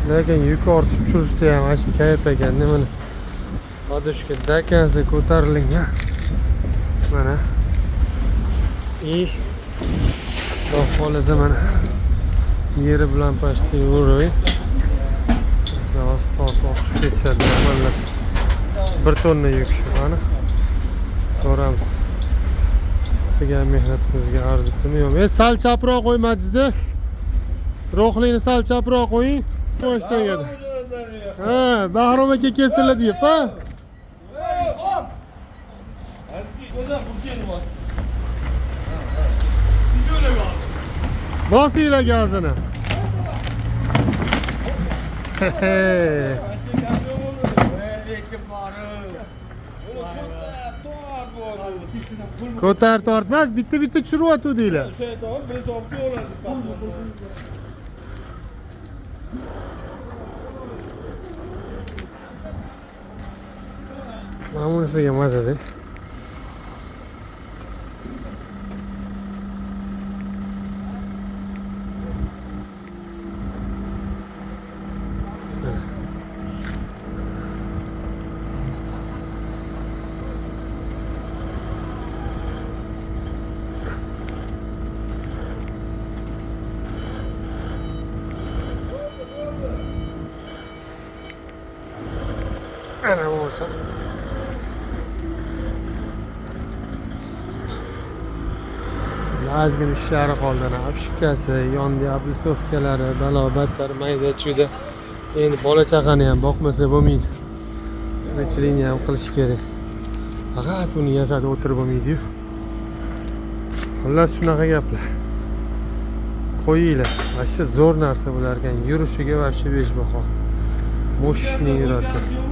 Lekin yuk ortib tushirishda ham mana shu kayf ekan. Mana подушка до конца ko'tarilgan. Mana. И xudo xohlasa mana yeri bilan почти уровень. Hozir tortib olib tushib ketishadi nimalar. 1 tonna yuk shu mana. Ko'ramiz. Qilgan mehnatimizga arzibdimi yo'qmi? Sal chaproq qo'ymadingizda. Ro'hlikni sal chaproq qo'ying. Boshdan. Ha, Bahrom aka kelsinlar deb, ha? Bosinglar gazini. He. Ko'tar tortmas, bitta bitta tushiryotgandinglar. Mana bunisiga mazada. Ana bo'lsa. Ozgina ishlari qoldi. Ana обшивка si, yondi облицовка lari, balo battar mayda chuyda. Endi bola chaqani ham boqmasa bo'lmaydi. Tirikchilikni ham qilish kerak. Faqat buni yasatib o'tirib bo'lmaydi-yu. Xullas shunaqa gaplar. Qo'yinglar. Вообще zo'r narsa bo'lar ekan. Yurishiga вообще 5 baho. Мощный yurar ekan.